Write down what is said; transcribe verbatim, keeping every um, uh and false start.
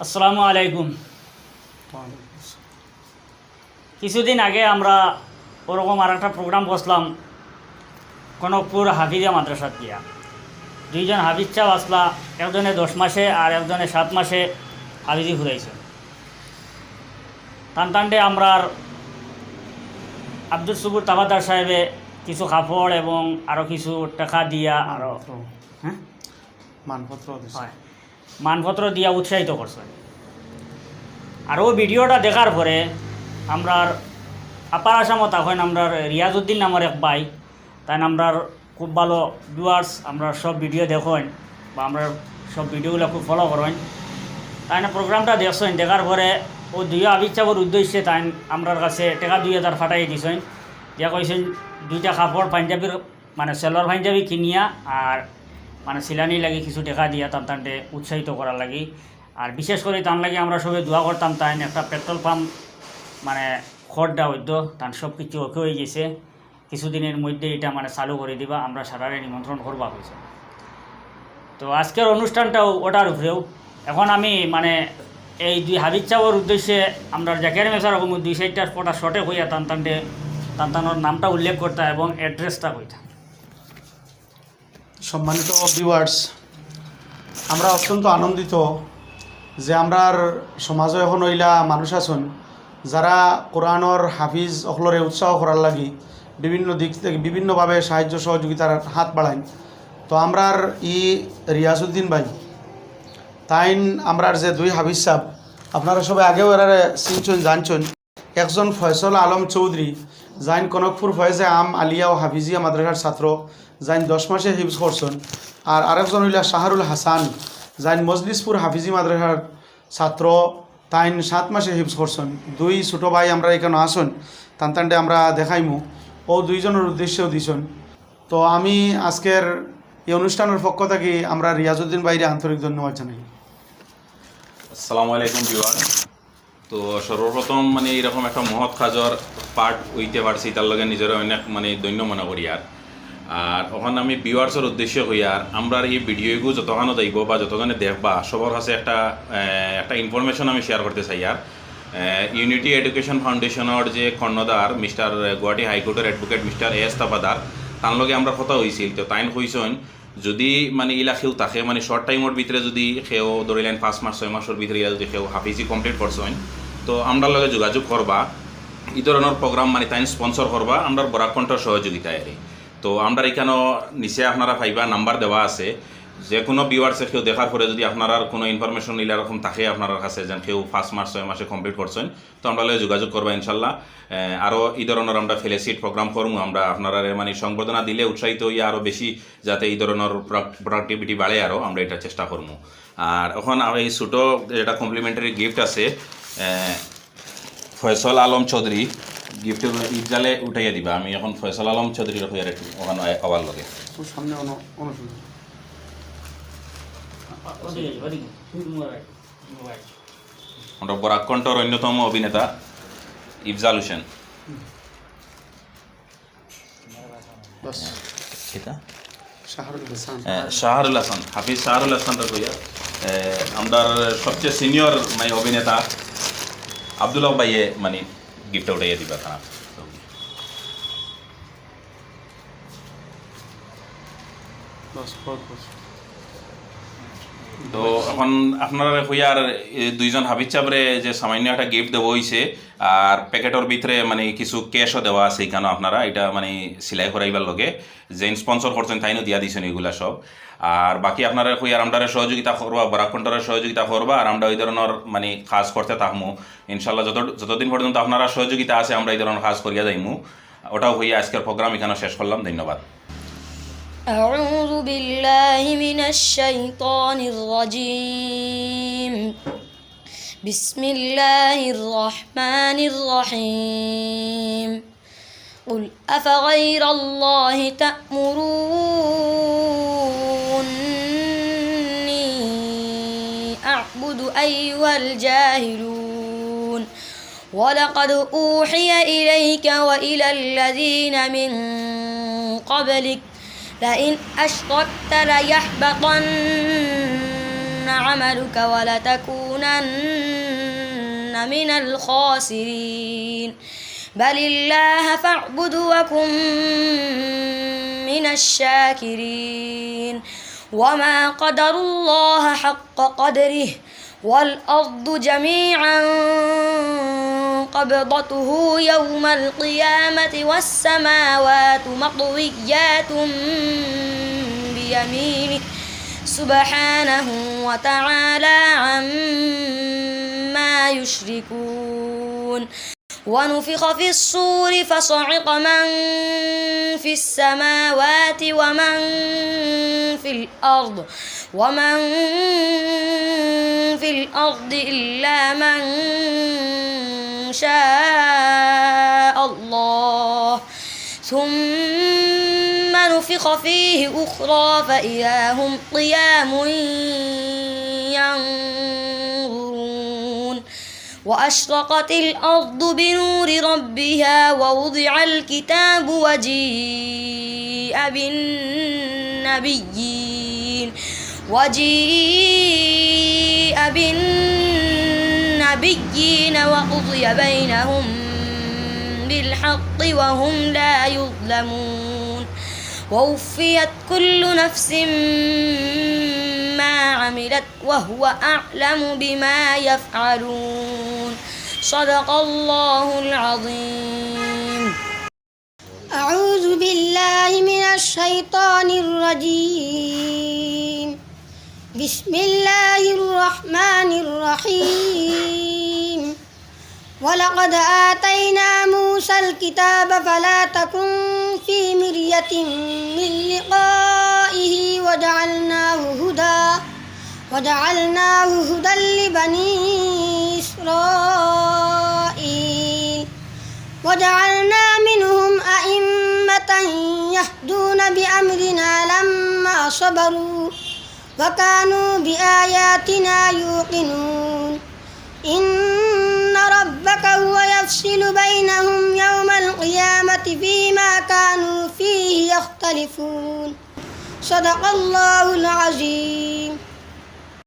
আসসালামু আলাইকুম। কিছুদিন আগে আমরা ওরকম আর একটা প্রোগ্রাম করছিলাম কনকপুর হাফিজিয়া মাদ্রাসাত গিয়া। দুইজন হাফিজ সাহেব আসলা, একজনে দশ মাসে আর একজনে সাত মাসে হাফিজি ফুরাইছে। তান তানরে আমরার আব্দুল সুবুর তাবাদার সাহেবে কিছু কাপড় এবং আরও কিছু টাকা দিয়া আরও, হ্যাঁ, মানপত্র দিছে। হয়, মানপত্র দিয়া উৎসাহিত করছে। আর ও ভিডিওটা দেখার পরে আমরার আপার আসামত এখন আমরার রিয়াজউদ্দিন নামের এক ভাই, তাইন আমরার খুব ভালো ভিউয়ার্স, আমরার সব ভিডিও দেখইন বা আমরার সব ভিডিওগুলো খুব ফলো করইন। তাইন প্রোগ্রামটা দেখছইন, দেখার পরে ও দুইও হাফিজ সাহেবর উদ্দেশ্যে তাইন আমরার কাছে টাকা দুই হাজার পাঠাই দিছইন, দিয়া কইছইন দুইটা কাপড় পাঞ্জাবির মানে সেলোয়ার পাঞ্জাবি কিনিয়া আর মানে সিলানি লাগি কিছু টাকা দিয়া তান তানরে উৎসাহিত করার লাগি। আর বিশেষ করে তান লাগি আমরা সবে দোয়া করতাম, তাইন একটা পেট্রোল পাম্প মানে খড় দেওয়া হইতো, তান সব কিছু ওকে হয়ে গেছে। কিছুদিনের মধ্যে এটা মানে চালু করে দিবা, আমরা সারারে নিমন্ত্রণ করবা কইছে। তো আজকের অনুষ্ঠানটাও ওটার উপরেও। এখন আমি মানে এই দুই হাফিজ সাহেবর উদ্দেশ্যে আমরা জাকির মেসার রকম দুই চারটা ফটা শর্টে কইয়া তান তানরে, তান তানর নামটা উল্লেখ করতা এবং অ্যাড্রেসটা কইতা। সম্মানিত ভিউয়ার্স, আমরা অত্যন্ত আনন্দিত যে আমরার সমাজও এখন ওইলা মানুষ আছইন যারা কোরআনর হাফিজ অকলরে উৎসাহ করার লাগি বিভিন্ন দিক থেকে বিভিন্নভাবে সাহায্য সহযোগিতার হাত বাড়াইন। তো আমরার ই রিয়াজউদ্দিন ভাই, তাইন আমরার যে দুই হাফিজ সাহেব, আপনারা সবাই আগেও এরারে চিনছইন, জানছইন। একজন ফয়সল আলম চৌধুরী, যাইন কনকপুর ফয়েজে আম আলিয়া ও হাফিজিয়া মাদ্রাসার ছাত্র, যাইন দশ মাসে হিফজ করছইন। আর আরেকজন হইলা শাহরুল হাসান, যাইন মজলিসপুর হাফিজি মাদ্রাসার ছাত্র, তাইন সাত মাসে হিফজ করছইন। দুই ছোট ভাই আমরা এখানো আছইন, তান তানরে আমরা দেখাইমু, ও দুইজনের উদ্দেশ্যেও দিছইন। তো আমি আজকের এই অনুষ্ঠানের পক্ষ থেকে আমরা রিয়াজউদ্দিন ভাইরে আন্তরিক ধন্যবাদ জানাই। আসসালামু আলাইকুম ভিউয়ার। তো সর্বপ্রথম মানে এরকম একটা মহৎ কাজর পার্ট হইতে পারছি, তার লগে নিজরে অনেক মানে ধন্য মনে করি। আর আর ওখানে আমি ভিউয়ার্সর উদ্দেশ্যে কই, আর আমরার এই ভিডিওগু যতখানো যাইব বা যতজনে দেখবা, সবার কাছে একটা আহ, একটা ইনফরমেশন আমি শেয়ার করতে চাই। আর ইউনিটি এডুকেশন ফাউন্ডেশনের যে কর্ণধার মিস্টার গুয়াহাটি হাইকোর্টের advocate mister A S Tapadar, তার লগে আমরা কথা হইছিল। তো তাইন কইছইন যদি মানে ইলা কেউ থাকে, মানে শর্ট টাইমর ভিতরে যদি কেউ ধরিলেন পাঁচ মাস ছয় মাসর ভিতরে ইলা যদি কেউ হাফিজি কমপ্লিট করছইন, তো আমরার লগে যোগাযোগ করবা। এই ধরনের প্রোগ্রাম মানে তাইন স্পন্সর করবা আমরার বরাক কণ্ঠর সহযোগিতায় আর কি। তো আমরার এখানো নিচে আপনারা পাইবা, নাম্বার দেওয়া আছে। যে কোনো ভিউয়ার্সে কেউ দেখার পরে যদি আপনারার কোনো ইনফরমেশন ইলা রকম থাকে আপনারার কাছে, যেন কেউ পাঁচ মাস ছয় মাসে কমপ্লিট করছইন, তো আমরার লগে যোগাযোগ করবা ইনশাল্লাহ। আহ, আরও এই ধরনের আমরা ফেলোশিপ প্রোগ্রাম করমু, আমরা আপনারারে মানে সংবর্ধনা দিলে উৎসাহিত হইয়া আরও বেশি যাতে এই ধরনের প্রোডাক্টিভিটি বাড়ে, আরও আমরা এটা চেষ্টা করমু। আর এখন এই ছোটো যেটা কমপ্লিমেন্টারি গিফট আছে, আহ, ফয়সল আলম চৌধুরী গিফট ইফজালে উঠাইয়া দিবা। আমি এখন ফয়সল আলম চৌধুরীর হইয়ার একটু ওখানে আবার লগে। ওর সামনে অন-, অনশন। আমরা বরাক কণ্ঠর অন্যতম অভিনেতা ইফজাল হোসেন। বাস। এটা? শাহরুল হাসান। এ, শাহরুল হাসান, হাফিজ শাহরুল হাসান তো কইয়া। এ, আমরার সবচেয়ে সিনিয়র মানে অভিনেতা আব্দুল হক ভাইয়ে মানে গিফট উঠাইয়া দিবা তারা। বাস, বহুত, বহুত। তো এখন আপনারা কইয়ার এই দুইজন হাফিজ সাহেবরে যে সামান্য একটা গিফট দেওয়া হইছে, আর প্যাকেটর ভিতরে মানে কিছু ক্যাশও দেওয়া আছে এখানে, আপনারা এটা মানে সিলাই করাইবার লগে যে স্পন্সর করছেন তাইনও দিয়া দিছেন এগুলা সব। আর বাকি আপনারা কইয়ার আমরারে সহযোগিতা করবা, বরাক কণ্ঠরে সহযোগিতা করবা, আর আমরা ওই ধরনের মানে কাজ করতে থাকমু ইনশাল্লাহ। যত যতদিন পর্যন্ত আপনারা সহযোগিতা আছে আমরা এই ধরনের কাজ করিয়া যাইমু। ওটাও হইয়া আজকের প্রোগ্রাম এখানে শেষ করলাম। ধন্যবাদ। أعوذ بالله من الشيطان الرجيم. بسم الله الرحمن الرحيم. قل أفغير الله تأمروني أعبد أيها الجاهلون. ولقد أوحي إليك وإلى الذين من قبلك لئن أشركت ليحبطن عملك ولتكونن من الخاسرين. بل الله فاعبد وكن من الشاكرين. وما قدروا الله حق قدره والأرض جميعا قبضته يوم القيامة والسماوات مطويات بيمينه سبحانه وتعالى عما يشركون. ونفخ في الصور فصعق من في السماوات ومن في الأرض ومن في الأرض إلا من شاء الله ثم نفخ فيه أخرى فإذا هم قيام ينظرون. وأشرقت الأرض بنور ربها ووضع الكتاب وجيء بالنبيين وجيء بالنبيين وقضي بينهم بالحق وهم لا يظلمون. ووفيت كل نفس ما عملت وهو أعلم بما يفعلون. صدق الله العظيم. أعوذ بالله من الشيطان الرجيم. بسم الله الرحمن الرحيم. ولقد آتينا موسى الكتاب فلا تكن في مرية من لقائه وجعلناه هدى وجعلناه هدى لبني إسرائيل وجعلنا منهم أئمة يهدون بأمرنا لما صبروا وكانوا بآياتنا يوقنون. إن ربك هو يفصل بينهم يوم القيامة فيما كانوا فيه يختلفون. صدق الله العظيم.